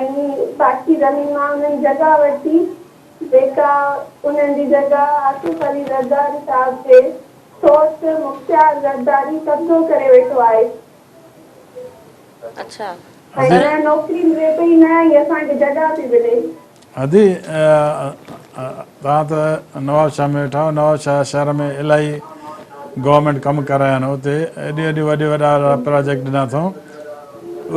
باقي زمين مان انهن جڳهه ورتي جيڪا انهن جي جڳهه آصف علي زرداري صاحب جي سوٽ مختيار زرداري قبضو ڪري ويٺو آهي. اڇا. ۽ نه نوڪري ملي پئي نه ئي اسان کي جڳهه پئي ملي. ادي توهان ته نواب شاهه ۾ ويٺا آهيو نواب شاهه شهر ۾ الاهي گورنمينٽ ڪم ڪرايا آهن اتي ايڏيون ايڏيون وڏي وڏا پراجيڪٽ ڏنا اٿئون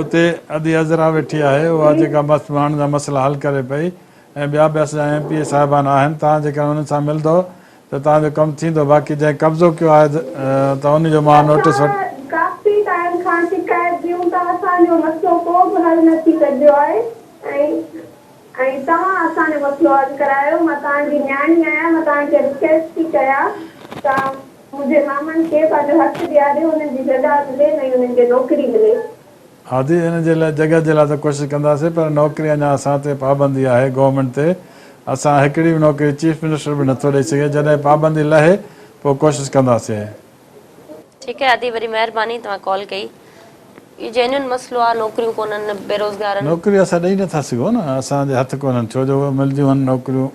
اتي ادي عذرا ويٺي آهي اها جيڪا ماڻهن جا مسئلا حل ڪري پئي ۽ ٻيا به اسان جا ايم پي اي صاحبان آهن توهان جيڪڏهن انهن سان ملندو ته توهان جو ڪم ٿيندو باقي جنهن قبضو ڪيو آهي ته ان جو مان نوٽيس وٺ. اسان ڪافي ٽائيم کان شڪايت ڏيون ٿا اسان جو مسئلو ڪو به حل نه ٿي سگهيو آهي ۽ ۽ توهان اسان جو مسئلو حل ڪرايو مان توهان جي نياڻي آهيان مان توهان کي رڪويسٽ ٿي ڪيان توهان منهنجي مامن کي پنهنجو حق ڏياريو انهن جي جڳهه ملي ۽ انهن کي نوڪري ملي. هادي ان جي لاء جڳهه جي لاء ته ڪوشش ڪنداسين پر نوڪري اڃا اسان تي پابندي آهي گورنمينٽ تي اسان هڪڙي به نوڪري چيف منسٽر به نٿو ڏئي سگهي جڏهن پابندي لهي پوء ڪوشش ڪنداسين. ٺيڪ آهي ادي وڏي مهرباني توهان ڪال ڪئي اهو جينيون مسئلو آهي نوڪريون ڪونهن بيروزگارن. نوڪريون اسان ڏئي نٿا سگهون نه اسان جي هٿ ڪونهن ڇو جو اهي ملديون هن نوڪريون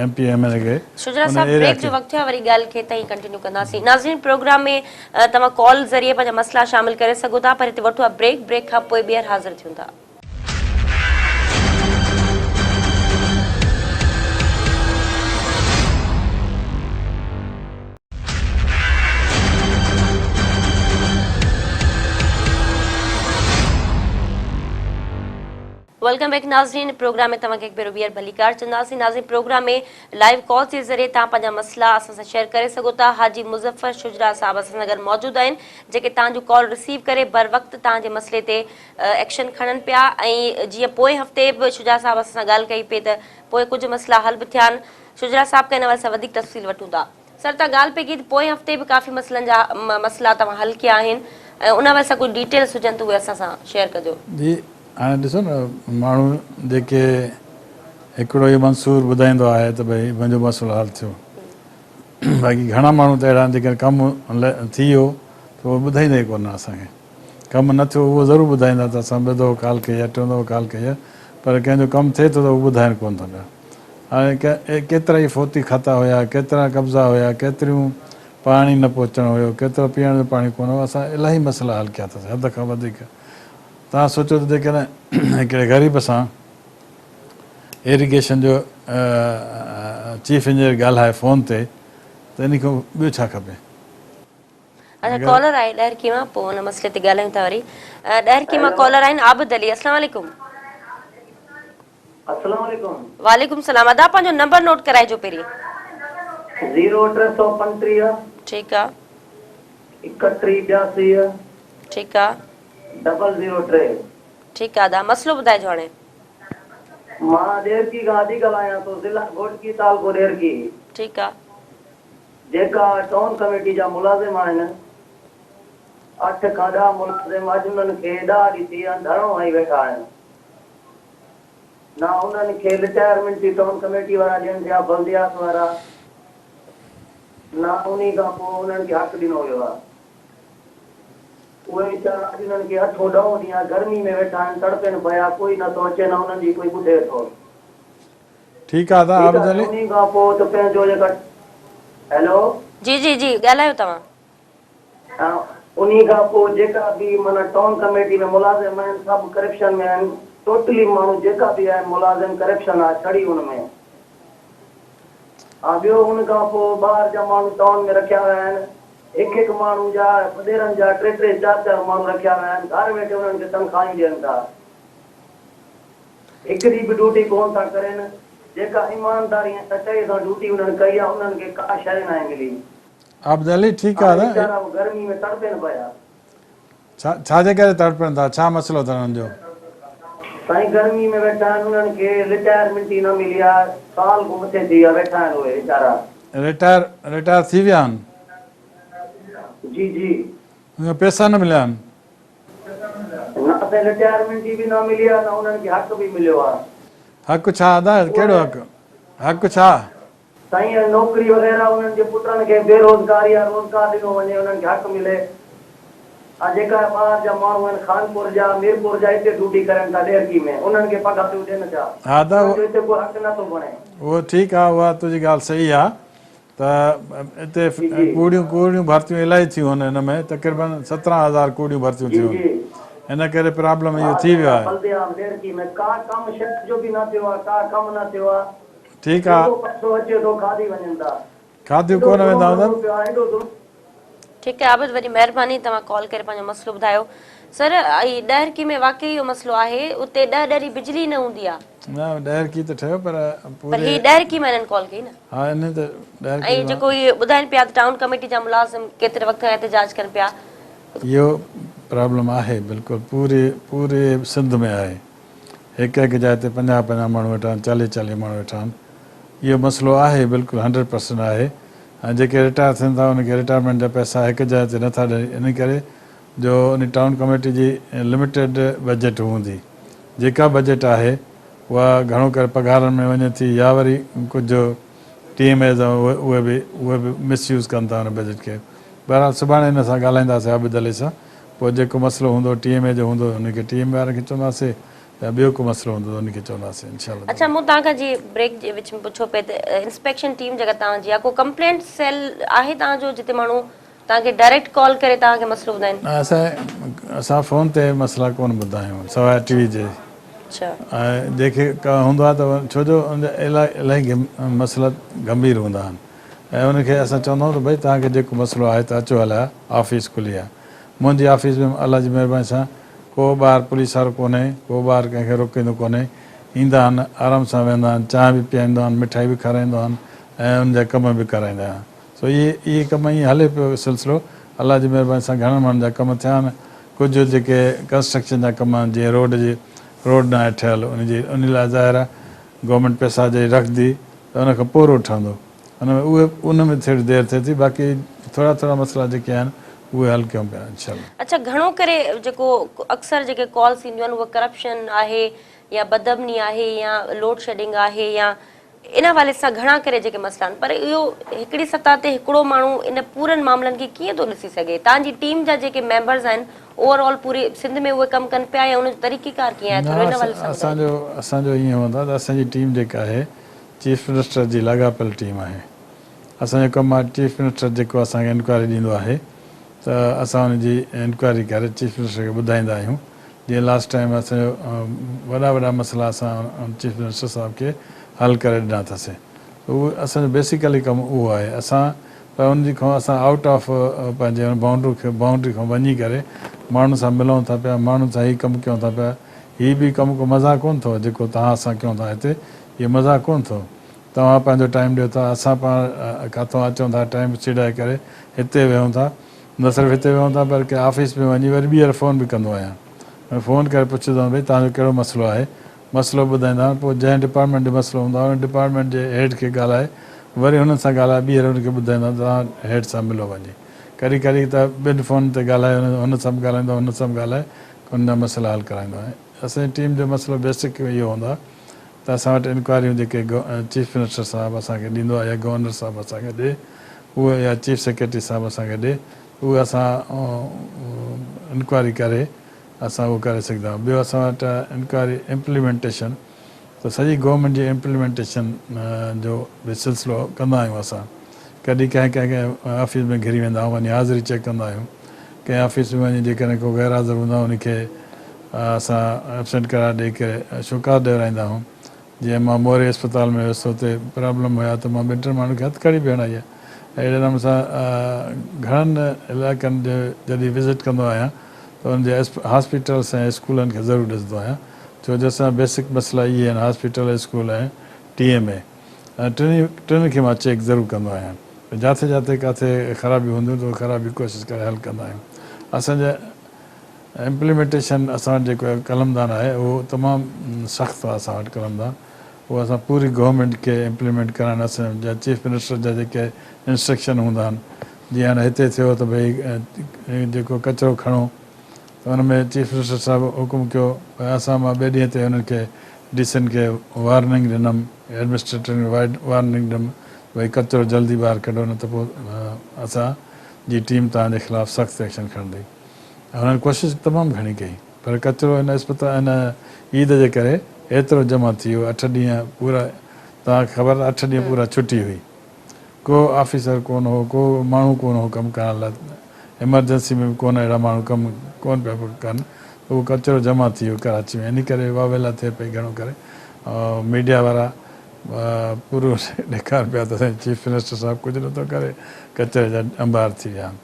M P M N A کي شجرا ان صاحب ايريا بريڪ کي. جو وقت ٿيو آهي وري ڳالهه کي اتان ئي ڪنٽينيو ڪنداسين ناظرين پروگرام ۾ توهان ڪال ذريعي پنهنجا مسئلا شامل ڪري سگهو ٿا پر هتي وٺو آ بريڪ، بريڪ کان پوء ٻيهر حاضر ٿيون ٿا. Welcome back ناظرين پروگرام ۾ توهان کي هڪ ڀيرو ٻيهر ڀليڪار چونداسين ناظرين پروگرام ۾ لائيو ڪال جي ذريعي توهان پنهنجا مسئلا اسان سان شيئر ڪري سگهو ٿا حاجي مظفر شجراع صاحب اسان سان گڏ موجود آهن جيڪي توهان جون ڪال رسيو ڪري بر وقت توهان جي مسئلي تي ايڪشن کڻن پيا ۽ جيئن پوئين هفتي به شجاع صاحب اسان سان ڳالهه ڪئي پئي ته پوء ڪجهه مسئلا حل به ٿيا آهن شجراع صاحب کان ان حوالي سان وڌيڪ تفصيل وٺون ٿا سر توهان ڳالهه پئي ڪئي ته پوئين هفتي به ڪافي مسئلن جا مسئلا توهان حل ڪيا آهن ۽ ان حوالي سان ڪجهه ڊيٽيلس هجن ته اهي اسان سان شيئر ڪجو. جي هاڻي ڏسو نه ماڻهو جيڪي هڪڙو ئي منصور ٻڌائيندو آهي ته ڀئي منهنجو مسئلو حل ٿيو باقي گهڻا ماڻهو ته اهڙا آهن جيڪڏهن ڪم ٿي ويو ته اهو ٻڌائيندا ئي ڪونه اسان کي ڪم نه ٿيو اهو ضرور ٻڌائيندا ته اسان ٻه دفعو ڪال ڪئي آهي ٽيون دفعو ڪال ڪئي آهي پر ڪنهن جو ڪم ٿئي ٿو ته اهو ٻڌائين ڪونه ٿا پيا هاڻي ڪيترا ئي فوتي کاتا هيا ڪيترا قبضا هيا ڪيتريون پاڻي نه پهچڻ هيو ڪيترو پيئڻ جو پاڻي ڪونه هو اسان الاهي مسئلا حل ڪيا اٿس حد کان وڌيڪ توهان سوچيو ته جيڪڏهن هڪڙي غريب سان ايريگيشن جو چيف انجنيئر ڳالهائي فون تي ته انهي کان ٻيو ڇا کپي. اچا ڪالر آهي ڏهرڪي مان پوء ان مسئلي تي ڳالهايون ٿا وري ڏهرڪي مان ڪالر آهن عابد علي السلام عليڪم. السلام عليڪم. وعليڪم السلام ادا پنهنجو نمبر نوٽ ڪرائجو پهرين. زيرو 335. ٺيڪ آ. 31 82. ٺيڪ آ. ڊبل زيرو ٽي. ٺيڪ آ ادا مسئلو ٻڌائجو هاڻي. مان ڏيرڪي کان ادي ڳالهايان ٿو ضلع گهوٽڪي تعلقو ڏيرڪي. ٺيڪ آ. جيڪا ٽائون ڪميٽي جا ملازم آهن اٺ کان ڏهه ملازم اڄ انهن کي ڏهه ڏينهن ٿي ويا آهن ڌرڻو هنئي ويٺا آهن نه انهن کي رٽائرمينٽ ٿي ٽائون ڪميٽي وارا ڏين پيا بلديات وارا نه انهي کان پوء انهن کي حق ڏنو ويو آهي. اهي ويچارا اڄ انهن کي اٺون ڏهون ڏينهن آهي گرمي ۾ ويٺا آهن تڙپين پيا ڪوئي نه ٿو اچي نه انهن جي ڪوئي ٻڌي ٿو. ٺيڪ آ ادا ٺيڪ عابد آهي علي. انهي کان پوء ته پنهنجو جيڪا هيلو. جي جي جي ڳالهايو توهان. انهي کان پوء جيڪا به معنيٰ ٽائون ڪميٽي ۾ ملازم آهن سڀ ڪرپشن ۾ آهن ٽوٽلي ماڻهو جيڪا به آهن ملازم ڪرپشن آهي ڇڙي ان ۾. ها ٻيو ان کان پوء ٻاهر جا ماڻهو ٽائون ۾ رکيا ويا آهن هڪ هڪ ماڻهو جا وڏيرن جا ٽي ٽي چار چار ماڻهو رکيا ويا آهن گهر ويٺي انهن کي تنخواهيون ڏين ٿا هڪ ڏينهن به ڊيوٽي ڪونه ٿا ڪرين جيڪا ايمانداري ۽ سچائي سان ڊيوٽي انهن ڪئي آهي انهن کي ڪا شيء ناهي ملي عابد علي ٺيڪ آ هاڻي نه. ويچارا به گرمي ۾ تڙپين پيا. ڇا ڇا جي ڪري تڙپن ٿا ڇا مسئلو اٿن انهن جو. سائين گرمي ۾ ويٺا آهن انهن کي رٽائرمينٽ ئي نه ملي آهي سال کان مٿي ٿي ويا ويٺا آهن اهي ويچارا. رٽائر رٽائر ٿي ويا آهن. جي جي. انهن کي پئسا نه مليا آهن. نه سائين رٽائرمينٽ ئي به نه ملي آهي نه انهن کي حق به مليو آهي. حق ڇا ادا ڪهڙو حق حق ڇا. سائين اهي نوڪري وغيره انهن جي پٽن کي بي روزگاري يا روزگار ڏنو وڃي انهن کي حق ملي ها جيڪا ٻاهر جا ماڻهو آهن خانپور جا ميرپور جا هتي ڊيوٽي ڪرن ٿا ڏهرڪي ۾ انهن کي پگهاريون ڏين ٿا ها ته انهن جو هتي ڪو حق نه ٿو بڻي. اهو ٺيڪ آ اها تنهنجي ڳالهه صحيح آ ته اتي جي جي. ڪوڙيون ڪوڙيون ڀرتيون الاهي ٿيون هن هن ۾ تقريبن 17 هزار ڪوڙيون ڀرتيون جي ٿيون جي. هن ڪري پرابلم ها اهو ٿي ويو جيڪا آهي. بلديا ڏهرڪي ۾ ڪا ڪم شهر جو به نه ٿيو آ ڪا ڪم نه ٿيو آ. ٺيڪ آ. جيڪو پئسو اچي ٿو کاڌي وڃن ٿا. کاڌيون ايڏو ڪونه ظلم ويندا لڳو هوندن. پيو آ ايڏو ظلم. ٺيڪ آهي عابد وڏي مهرباني توهان ڪال ڪري پنهنجو مسئلو ٻڌايو سر هي ڏهرڪي ۾ واقعي اهو مسئلو آهي اتي ڏهه ڏهري بجلي نه هوندي آ. نه ڏهرڪي ته ٺهيو پر پر هي پوري. ڏهرڪي مان هنن ڪال ڪئي نه. ها انهي ته ڏهرڪي ۽ جيڪو هي ٻڌائين پيا ته ٽائون ڪميٽي جا ملازم ڪيتري وقت کان احتجاج ڪن پيا. اهو پرابلم آهي بلڪل پوري پوري سنڌ ۾ آهي. هڪ هڪ جاء تي 50 50 ماڻهو ويٺا آهن، 40 40 ماڻهو ويٺا آهن. اهو مسئلو آهي بلڪل هنڊريڊ پرسنٽ آهي ۽ جيڪي رٽائر ٿين ٿا انهن کي رٽائرمينٽ جا پئسا هڪ جاء تي نٿا ڏين ان ڪري جو ان ٽائون ڪميٽي جي لميٽيڊ بجيٽ هوندي جيڪا بجيٽ آهي اها گهڻو ڪري پگهارن ۾ وڃي ٿي يا وري ڪجهه ٽي ايم ايز اهي به اهي به مس يوز ڪن ٿا ان بجيٽ کي بهرحال سڀاڻي ان سان ڳالهائينداسين عابد علي سان پوء جيڪو مسئلو هوندو ٽي ايم اي جو هوندو ان کي ٽي ايم اي وارن کي چونداسين يا ٻيو ڪو مسئلو هوندو ته ان کي چونداسين انشاء الله اڇا تعالي. مون توهان کان جي بريڪ جي وچ ۾ پڇيو پئي ته انسپيڪشن ٽيم جيڪا توهان جي آهي ڪو ڪمپلينٽ سيل آهي توهان جو جتي ماڻهو توهان کي ڊائريڪٽ ڪال ڪري توهان کي مسئلو ٻڌائين. نه اسان اسان فون تي مسئلا ڪونه ٻڌايون سواء ٽي وي جي اڇا. ۽ جنهن کي ڪا هوندو آهي ته ڇو جو ان جا الاهي مسئلا گنڀير هوندا آهن ۽ ان کي اسان چوندا آهيون ته ڀئي توهان کي جيڪو مسئلو آهي ته اچو هليا آفيس کلي آهي منهنجي آفيس ۾ الله جي مهرباني سان ڪو ٻاهر پوليس وارو ڪونهي، ڪو ٻاهر ڪنهن کي روڪيندو ڪونهي، ايندا آهن، آرام سان ويهندا آهن، چانهه به پيائيندو آهن، مٺائي به کارائيندو آهن ۽ انهن جا ڪم به ڪرائيندا آهيان. سو اهي اهي ڪم ائين هلي پيو سلسلو، الله جي مهرباني سان گهڻن ماڻهن جا ڪم ٿيا آهن، ڪجهه جيڪي ڪنسٽرڪشن جا ڪم آهن جيئن روڊ جي روڊ ناهي ٺهيل ان جي ان لاء ظاهر آهي گورنمينٽ پئسا جڏهن رکندي ته ان کان پوء روڊ ٺهندو ان ۾ اهي ان ۾ ٿوري دير ٿئي ٿي باقي ٿورا ٿورا مسئلا جيڪي آهن اهي حل ڪيون پيا انشاء الله. اڇا گهڻو ڪري جيڪو اڪثر جيڪي ڪالز اينديون آهن اهي ڪرپشن آهي يا بدامني آهي يا لوڊ شيڊنگ آهي يا ان حوالي سان گهڻا ڪري جيڪي مسئلا آهن پر اهو هڪڙي سطح تي هڪڙو ماڻهو ان پورن معاملن کي ڪيئن ٿو ڏسي سگهي تان جي ٽيم جا جيڪي ميمبرز آهن اوور آل پوري سنڌ ۾ اهي ڪم ڪن پيا يا ان جو طريقي ڪار ڪيئن آهي ٿورو ان حوالي سان اسان جو اسان جو ائين هوندو آهي ته اسان جي ٽيم جيڪا آهي چيف منسٽر جي لاڳاپيل ٽيم آهي اسان جو ڪم آهي چيف منسٽر جيڪو اسان کي انڪوائري ڏيندو آهي ته اسان ان جي انڪوائري ڪري چيف منسٽر کي ٻڌائيندا آهيون جيئن لاسٽ ٽائيم اسان جو وڏا وڏا مسئلا اسان چيف منسٽر صاحب کي حل ڪري ڏنا اٿسين ته اهو اسان جو بيسيڪلي ڪم اهو آهي اسان پر ان جي کان اسان آئوٽ آف پنهنجي ان بائونڊري کي بائونڊري کان وڃي ڪري ماڻهن سان ملون ٿا پيا ماڻهن سان هي ڪم ڪيون ٿا پيا هي به ڪم ڪو مذاق ڪونه اٿو جيڪو توهان اسان ڪيون ٿا هتي هي مذاق ڪونه اٿو توهان پنهنجو ٽائيم ڏيو ٿا اسان پاڻ ڪاٿو اچون ٿا ٽائيم سيڙائي ڪري هتي ويهون ٿا نه صرف هتي ويهون ٿا بلڪه آفيس ۾ وڃي وري ٻيهر فون به ڪندو آهيان ۽ فون ڪري پڇندو آهيان ڀئي توهان جو ڪهڙو مسئلو آهي مسئلو ٻڌائيندا آهن پوء جنهن ڊپارٽمينٽ جو مسئلو هوندو آهي ان ڊپارٽمينٽ جي هيڊ کي ڳالهائي وري هنن سان ڳالهائي ٻيهر ان کي ٻڌائيندو آهيان توهان هيڊ سان ملو وڃي ڪڏهن ڪڏهن ته ٻن فونن تي ڳالهائي هن سان به ڳالهائيندو آهيان هن سان به ڳالهائي ان جا مسئلا حل ڪرائيندو آهيان اسان جي ٽيم جو مسئلو بيسڪ اهو هوندو آهي ته اسان وٽ انڪوائريون جيڪي چيف منسٽر صاحب اسان کي ڏيندو آهي يا گورنر صاحب اسان کي ڏي اهي يا چيف سيڪريٽري صاحب اسان کي ڏي اهي اسان انڪوائري ڪري اسان اهو ڪري سگهندا آهيون ٻيو اسان وٽ انڪوائري امپليمينٽيشن ته سڄي گورنمينٽ جي امپليمينٽيشن جو به سلسلو ڪندا آهيون اسان ڪڏهن ڪنهن ڪنهن ڪنهن آفيس ۾ گهري ويندا آهيون وڃي حاضري چيڪ ڪندا آهيون ڪنهن آفيس ۾ وڃي جيڪڏهن ڪو غير حاضر هوندو آهي ان کي اسان ائبسنٽ قرار ڏئي ڪري شوڪاز ڏيارائيندا آهيون جيئن مان موري اسپتال ۾ ويس اتي پرابلم هيا ته مان ٻن ٽن ماڻهن کي هٿ کڙي به هڻائي آهي اهڙي نموني سان گهڻن علائقن جي جڏهن وزٽ ڪندو آهيان ته انهن جي هاسپيٽلس ۽ اسڪولن کي ضرور ڏسندو آهيان ڇو جو اسان جا بيسڪ مسئلا اهي آهن hospital school ۽ T M A ۽ ٽنهي ٽن کي مان چيڪ ضرور ڪندو آهيان ته جاٿي جاٿي ڪاٿي خرابيون هونديون ته اهي خرابيون ڪوشش ڪري حل ڪندا آهيون اسان جا امپليمينٽيشن اسان وٽ جيڪو قلمدان آهي اهو تمام سخت آهي اسان وٽ قلمدان اهو اسان پوري گورنمينٽ کي امپليمينٽ ڪرائڻ اسان جا چيف منسٽر جا جيڪي انسٽرڪشن هوندا آهن جيئن هاڻي هتي ٿيو ته ڀئي جيڪو ڪچرو کڻو ته ان ۾ چيف منسٽر صاحب حڪم ڪيو ۽ اسان مان ٻئي ڏينهن تي انهن کي ڊي سين کي وارننگ ڏنم ايڊمنسٽريٽرن کي وارننگ ڏنم ته ڀئي ڪچرو جلدي ٻاهر ڪڍو نه ته پوء اسان جي ٽيم توهان جي خلاف سخت ايڪشن کڻندي ۽ انهن ڪوشش تمام گهڻي ڪئي پر ڪچرو هن اسپتال هن عيد جي ڪري ايترو جمع ٿي ويو اٺ ڏينهن پورا توهان کي خبر آهي اٺ ڏينهن پورا ڇٽي هئي ڪو آفيسر ڪونه هو ڪو ماڻهو ڪونه هو ڪم ڪرڻ لاء ايمرجنسي ۾ به ڪونه اهڙا ماڻهو ڪم ڪونه پيا ڪن ته اهو ڪچرو جمع ٿي ويو ڪراچي ۾ انهي ڪري واويلا ٿئي پئي گهڻو ڪري ميڊيا وارا پورو ڏيکارن پيا ته سائين چيف منسٽر صاحب ڪجهه نٿو ڪري ڪچري جا انبار ٿي ويا آهن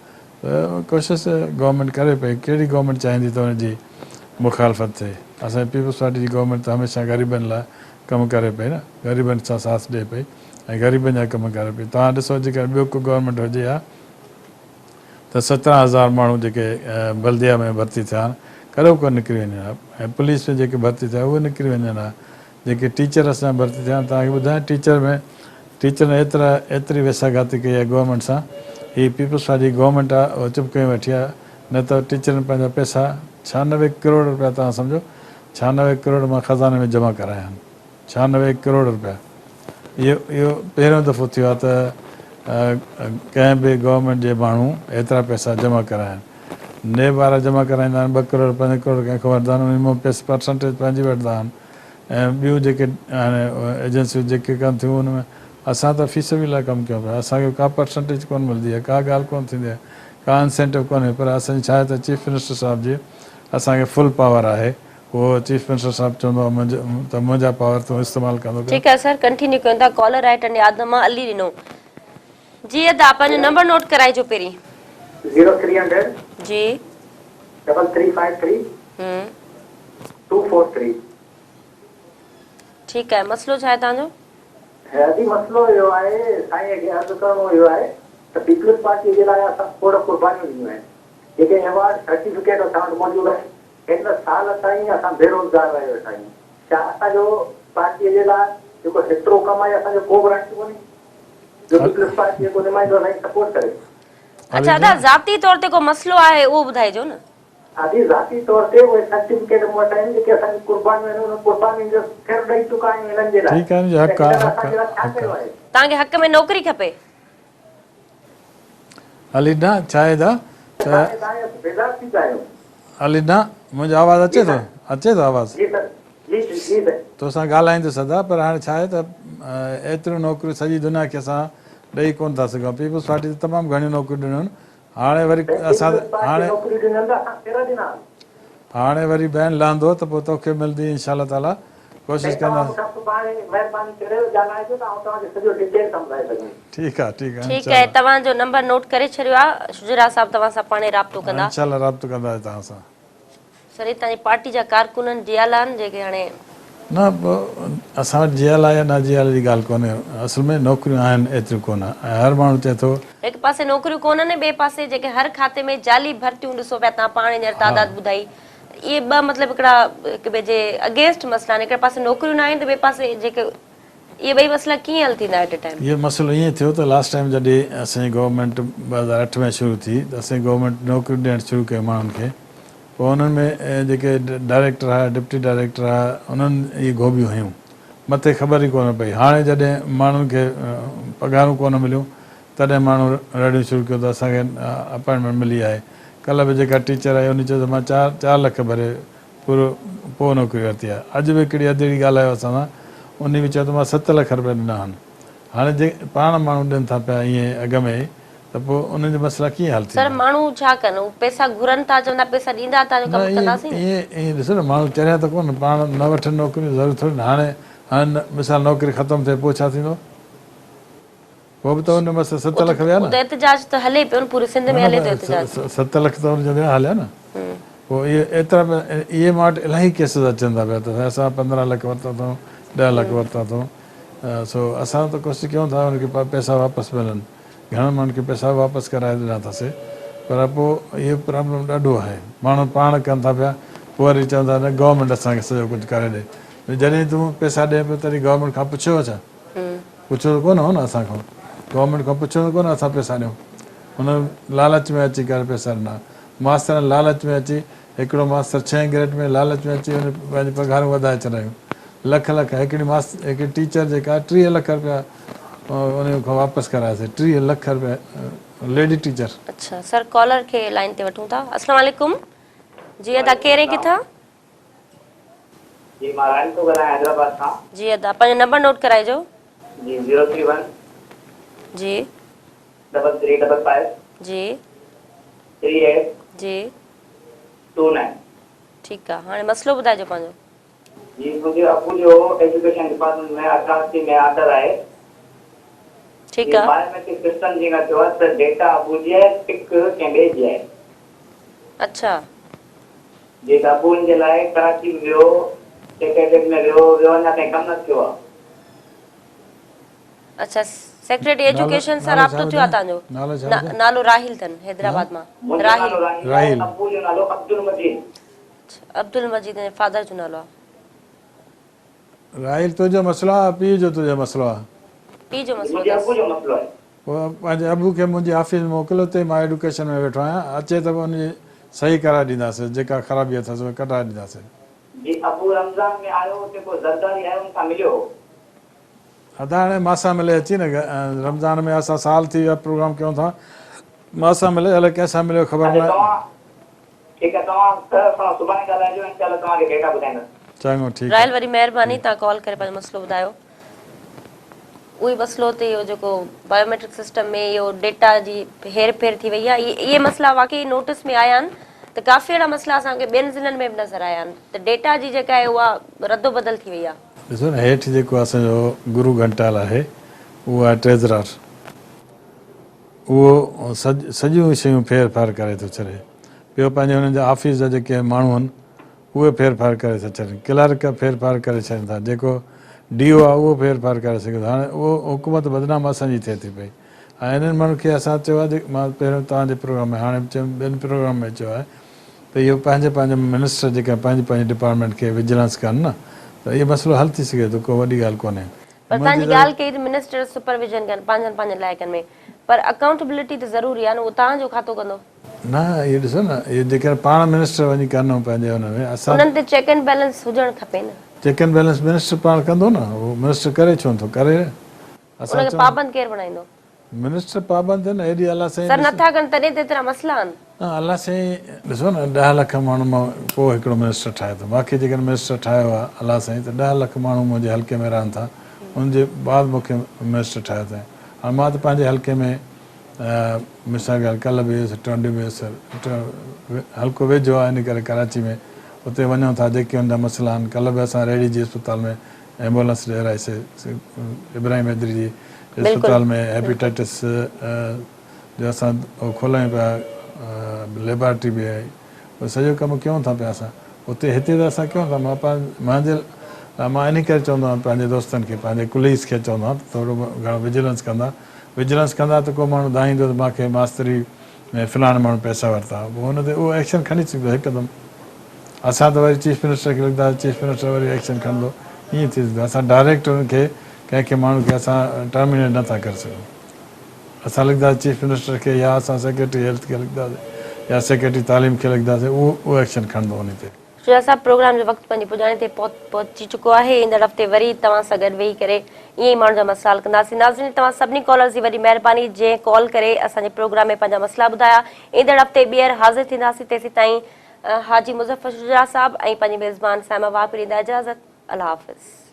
ته ڪوشش گورنمينٽ ڪري پئي ڪهڙي گورنمينٽ چاهيندي ته ان جي مخالفت ٿئي اسان جي پيپلز پارٽي جي گورنمينٽ ته هميشه غريبن لاء ڪم ڪري پئي نه غريبن سان ساٿ ڏئي پئي ۽ غريبن جا ڪم ڪري پئي توهان ڏسو جيڪڏهن ٻيو ڪو گورنمينٽ هجي ها ته 17 هزار ماڻهو جيڪي بلديه ۾ ڀرتي ٿيا آهن ڪڏهوڪو نڪري وڃن ها ۽ پوليس ۾ جيڪي ڀرتي ٿيا اهي نڪري وڃن ها جيڪي ٽيچر اسان جا ڀرتي ٿيا آهن توهان کي ٻڌايان ٽيچر ۾ ٽيچرن ايترا ايتري ويساهه گهاتي ڪئي آهي گورنمينٽ سان هي پيپلز پارٽي جي گورنمينٽ آهي اها چپ ڪيون ويٺي آهي نه ته ٽيچرن پنهنجا پئسا 96 ڪروڙ رپيا توهان سمجهو 96 ڪروڙ مان خزاني ۾ جمع ڪرايا آهن 96 ڪروڙ رپيا اهو اهو پهريون دفعو ٿيو آهي ته ڪنهن به گورنمينٽ جي ماڻهو ايترا پئسا جمع ڪرايا آهن نيب وارا جمع ڪرائيندا آهن ٻه ڪروڙ پنج ڪروڙ ڪنهن کان وٺندا آهن انهي مان پئسا پرسنٽيج پنهنجي وٺندا آهن ۽ ٻيون جيڪي آهن ايجنسيون جيڪي ڪن ٿيون ان ۾ اسان ته في سبيل الله ڪم ڪيون پيا اسان کي ڪا پرسنٽيج ڪونه ملندي آهي ڪا ڳالهه ڪونه ٿيندي آهي ڪا انسينٽو ڪونهي پر اسان جي ڇا آهي ته چيف منسٽر صاحب جي اسان کي فل پاور آهي اهو چيف منسٽر صاحب چوندو آهي ته منهنجا پاور تون استعمال ڪندو ڪر. ٺيڪ آهي سر ڪنٽينيو ڪيون ٿا ڪالر آهي ٽنڊي آدم مان علي ڏنو جي ادا پنهنجو نمبر نوٽ ڪرائجو پهرين. Zero three hundred. جي. Double three five three. 243. ٺيڪ آهي مسئلو ڇا آهي توهان جو؟ ادي مسئلو اهو آهي سائين کي عرض ڪرڻو اهو آهي ته پيپلز پارٽي جي لاء اسان کوڙ قربانيون ڏنيون آهن جيڪي ايوارڊ سرٽيفڪيٽ اسان وٽ موجود آهن هن سال تائين اسان بيروزگار رهي ويٺا آهيون ڇا اسان جو پارٽي جي لاء جيڪو هيترو ڪم آهي اسان جو ڪو به رائٽ ڪونهي جو پيپلز پارٽي جو ڪو نمائندو اسان کي سپورٽ ڪري. اڇا ادا ذاتي طور تي ڪو مسئلو آهي اهو ٻڌائجو نه. ادي ذاتي طور تي اهي سرٽيفڪيٽ مون وٽ آهن جيڪي اسان جون قربانيون آهن انهن قربانين جو سر ڏئي چڪا آهيون هنن جي لاء ٺيڪ آهي ته حق آهي هنن حق اسان جي لاء ڇا حق ڪيو آهي. توهان کي حق ۾ نوڪري کپي. علي ڏانهن ڇا آهي ادا ته. هاڻي سائين اسين بيزار ٿي پيا آهيون. علي ڏانهن منهنجو آواز جي اچي ٿو سائين اچي ٿو آواز. جي سر جي جي جي سائين. توسان ڳالهائيندس ادا پر هاڻي ڇا آهي ته ايتريون نوڪريون سڄي دنيا کي اسان ڏئي ڪونه ٿا سگهون پيپلز پارٽي ته تمام گهڻيون نوڪريون ڏنيون آهن هاڻي وري اسان هاڻي هاڻي وري بين لهندو ته پوء توکي ملندي انشاء الله تعالي ڪوشش ڪنداسين. ٺيڪ آ ٺيڪ آ ٺيڪ انشاء آهي الله. توهان جو نمبر نوٽ ڪري ڇڏيو آ شجراع صاحب توهان سان پاڻهي رابطو ڪندا. انشاء الله رابطو ڪنداسين توهان سان. سر هي توهان جي پارٽي جا ڪارڪن آهن جيالا آهن جيڪي هاڻي. نه اسان وٽ جيالا يا نه جيالا جي ڳالهه ڪونهي اصل ۾ نوڪريون آهن ايتريون ڪونه ۽ هر ماڻهو چئي ٿو. هڪ پاسي نوڪريون ڪونهن ۽ ٻئي پاسي جيڪي هر کاتي ۾ جعلي ڀرتيون ڏسو پيا توهان پاڻ هينئر تعداد ٻڌائي اهي ٻه مطلب هڪڙا هڪ ٻئي جي اگينسٽ مسئلا آهن هڪڙي پاسي نوڪريون نه آهن ته ٻئي پاسي جيڪي اهي ٻئي مسئلا ڪيئن حل ٿيندا ايٽ اي ٽائيم. اهو مسئلو ائين ٿيو ته لاسٽ ٽائيم جڏهن اسان جي گورنمينٽ 2008 ۾ شروع ٿي ته اسان جي گورنمينٽ نوڪريون ڏيڻ شروع ڪيون ماڻهن کي پوء انهن ۾ جيڪي ڊائريڪٽر ها ڊپٽي ڊائريڪٽر ها انهن اهي گهوٻيون هنيون مٿي خبر ئي ڪونه پئي هاڻي جڏهن ماڻهن کي پگهارون ڪونه مليون تڏهن ماڻهو رڙيون شروع ڪيون ته اسان کي اپائنٽمينٽ ملي آهي ڪلهه به جيڪا ٽيچر آئي ان چيو ته مان چار لک ڀري پورو پوء نوڪري ورتي آهي. اڄ به هڪڙي اديڙي ڳالهايو اسان سان، انهي به چيو ته مان ست لک رپيا ڏنا آهن. هاڻي جي پاڻ ماڻهو ڏين ٿا پيا ائين اڳ ۾ ئي ته پوء انهن جا مسئلا ڪيئن حل سر ٿيندا؟ ماڻهو ڇا ڪن؟ هو پئسا گهرن ٿا، چون ٿا پئسا ڏيندا تان جو نه ڪم ائين ڪنداسين. ائين ائين ڏسو نه ماڻهو چريا ته ڪونهن، پاڻ نه وٺن نوڪريون ضروري ٿوري نه هاڻي هاڻي مثال نوڪري ختم ٿئي پوء ڇا ٿيندو؟ پوء به ته ان مس ست لک ويا نه. اتي احتجاج ته هلي پيو نه پوري سنڌ ۾ هلي ٿو احتجاج. ست لک ته ان جا ويا هليا نه. پوء اهي ايترا اهي مان وٽ الاهي ڪيسز اچن ٿا پيا ته اسان 15 لک ورتا اٿئون 10 لک ورتا اٿئون سو اسان ته ڪوشش ڪيون ٿا ان کي پئسا واپس ملن گهڻن ماڻهن کي پئسا به واپس ڪرائي ڏنا اٿاسي پر پوء اهو پرابلم ڏاڍو آهي ماڻهو پاڻ ڪن ٿا پيا پوء وري چون ٿا نه گورنمينٽ اسان کي سڄو ڪجهه ڪري ڏي جڏهن تون پئسا ڏين پيو تڏهن گورنمينٽ کان پڇيو ڇا؟ پڇيو ته ڪونه هو نه اسان کان. گورنمينٽ کان پڇيو ته ڪونه اسان پئسا ڏيون. هن لالچ ۾ اچي ڪري پئسا ڏنا. ماسترن لالچ ۾ اچي هڪڙو ماستر ڇهين گريڊ ۾ لالچ ۾ اچي هن پنهنجون پگهارون وڌائي ڇڏايون. لک لک هڪڙي ماستر هڪڙي ٽيچر جيڪا 30 لک رپيا ان کان واپس ڪراياسين 30 لک رپيا ليڊي ٽيچر. اڇا سر ڪالر کي لائين تي وٺون ٿا. اسلام عليڪم جي ادا ڪير ۽ ڪٿان؟ جي مان راحيل ٿو ڳالهايان حيدرآباد کان. جي ادا پنهنجو نمبر نوٽ ڪرائجو. جي زيرو ٿري ون. جي. Double three double five. جي. Three eight. جي. Two nine. ٺيڪ آ هاڻي مسئلو ٻڌائجو پنهنجو. جي منهنجي ابو جو ايجوڪيشن ڊپارٽمينٽ ۾ 88 ۾ آرڊر آهي. ٺيڪ جي آ. بايوميٽرڪ سسٽم جي کان ٿيو آهي ته ڊيٽا ابو جي آهي پڪ ڪنهن ٻئي جي آهي. اڇا. جي ته ابو ان جي لاء ڪراچي به ويو، سيڪريٽريٽ ۾ ويو، ويو اڃا تائين ڪم نه ٿيو آ. اڇا سيڪريٽري ايجوڪيشن سان نالو ڇا رابطو ٿيو آ ٻڌايو توهان جو؟ نالو ڇا ٻڌايو؟ نالو راحيل اٿن حيدرآباد مان. منهنجو راحيل. نالو راحيل آهي، راحيل. ابو جو نالو عبدالمجيد. اڇا عبدالمجيد هن جي فادر جو نالو آ. راحيل تنهنجو مسئلو آ پيء جو تنهنجو مسئلو آ؟ پيء جو مسئلو منهنجي اٿس. ابو جو مسئلو آهي. پوء پنهنجي ابو کي منهنجي آفيس ۾ موڪل اتي مان ايڊوڪيشن ۾ ويٺو آهيان اچي ته به ان جي صحيح ڪرائي ڏينداسين جيڪا خرابي اٿس اها ڪڍرائي ڏينداسين. جي ابو رمضان ۾ آيو اتي ڪو زرداري آيو ان سان مليو هو. ادا هاڻي مان سان ملي اچي نه رمضان ۾ اسان سال ٿي ويا پروگرام ڪيون ٿا مان سان ملي الائي ڪنهن سان مليو خبر اچا ناهي. توهان ٺيڪ آهي توهان سر سان سڀاڻي ڳالهائجو انشاء الله توهان کي ڊيٽا ٻڌائيندس. چڱو ٺيڪ آهي. راحيل وڏي مهرباني توهان ڪال ڪري پنهنجو مسئلو ٻڌايو. اهو ئي مسئلو ته اهو جيڪو بايوميٽرڪ سسٽم ۾ اهو ڊيٽا جي هير ڦير ٿي وئي آهي اهي مسئلا واقعي نوٽس ۾ آيا آهن ته ڪافي اهڙا مسئلا اسان کي ٻين ضلعن ۾ به نظر آيا آهن ته ڊيٽا جي جيڪا آهي اها ردوبدل ٿي وئي آهي. ڏسو نه هيٺ جيڪو اسان جو گرو گهنٽال آهي اهو آهي ٽريزرار اهو سڄيون شيون ڦير ڦار ڪري ٿو ڇڏي پيو پنهنجي هنن جا آفيس جا جيڪي ماڻهو آهن. اهي ڦير ڦار ڪري ٿا ڇڏين، ڪلارڪ ڦير ڦار ڪري ڇڏين ٿا، جيڪو ڊي او آهي اهو ڦير ڦار ڪري سگهي ٿو. هاڻي اهو حڪومت بدنام اسان جي ٿئي ٿي پئي ۽ انهن ماڻهن کي اسان چيو آهي مان پهريون توهان جي پروگرام ۾ هاڻي به چيم ٻين پروگرام ۾ چيو آهي ته اهو پنهنجي پنهنجي منسٽر جيڪي پنهنجي پنهنجي ڊپارٽمينٽ کي وجلنس ڪن نه ته اهو مسئلو حل ٿي سگهي ٿو ڪو وڏي ڳالهه ڪونهي. پر توهان جي ڳالهه ڪئي ته منسٽر سپرويزن ڪن پنهنجن پنهنجن علائقن ۾ پر اڪائونٽبلٽي ته ضروري آهي نه اهو توهان جو کاتو ڪندو. نه اهو ڏسو نه اهو جيڪڏهن پاڻ منسٽر وڃي ڪن پنهنجي ان ۾ اسان. انهن تي چيڪ اينڊ بيلنس هجڻ کپي نه. چيڪ اينڊ بيلنس منسٽر پاڻ ڪندو نه اهو منسٽر ڪري ڇو نٿو ڪري اسان ان کي پابند ڪير بڻائيندو. منسٽر پابند ٿين ايڏي الله سائين سر نٿا ڪن تڏهن ته ايترا مسئلا آهن. نه الله سائين ڏسو نه ڏهه لک ماڻهن مان ڪو هڪڙو منسٽر ٺاهي ٿو مانکي جيڪڏهن منسٽر ٺاهيو آهي الله سائين ته ڏهه لک ماڻهو منهنجي حلقي ۾ رهن ٿا ان جي بعد مونکي منسٽر ٺاهيو اٿائين هاڻي مان ته پنهنجي حلقي ۾ مثال ڳالهه ڪلهه به ويس ٽنڊي به ويس حلقو ويجهو آهي ان ڪري ڪراچي ۾ اتي وڃون ٿا جيڪي ان جا مسئلا آهن ڪلهه به اسان ريڙهي جي اسپتال ۾ ايمبولنس ڏيارائي سي ابراهيم حيدري جي اسپتال ۾ هيپيٽائٽس جو اسان کولايون پيا ليبارٽري به آهي اهو سڄو ڪم ڪيون ٿا پيا اسان اتي هتي ته اسان ڪيون ٿا مان پنهنجي لاء مان انهي ڪري چوندو آهيان پنهنجي دوستن کي پنهنجي ڪليگس کي چوندو آهيان ته ٿورو گهڻو وجلنس ڪندا وجلنس ڪندا ته ڪو ماڻهو دانهيندو ته مان کي ماستري ۾ فلاڻي ماڻهو پئسا ورتا پوء ان تي اهو ايڪشن کڻي سگهندو هڪدم اسان ته وري چيف منسٽر کي لکنداسين چيف منسٽر وري ايڪشن کڻندو ائين ٿي سگهندو اسان ڊائريڪٽ انهن کي ڪنهن کي ماڻهو کي اسان ٽرمينيٽ نه ٿا ڪري سگهون اسان لکنداسين چيف منسٽر کي يا اسان سيڪريٽري هيلٿ کي لکنداسين يا سيڪريٽري تعليم کي لکنداسين اهو اهو ايڪشن کڻندو انهي تي. شجاع صاحب پروگرام جو وقت پنهنجي پڄاڻي تي پهچي چڪو آهي ايندڙ هفتي وري توهان سان گڏ ويهي ڪري ائين ئي ماڻهن جا مسئلا حل ڪنداسين ناظرين توهان سڀني ڪالرز جي وڏي مهرباني جنهن ڪال ڪري اسان جي پروگرام ۾ پنهنجا مسئلا ٻڌايا ايندڙ هفتي ٻيهر حاضر ٿينداسين تيسيتائين حاجي مظفر شجاع صاحب ۽ پنهنجي ميزبان صائمه وهاب کي ڏيندا اجازت الله حافظ.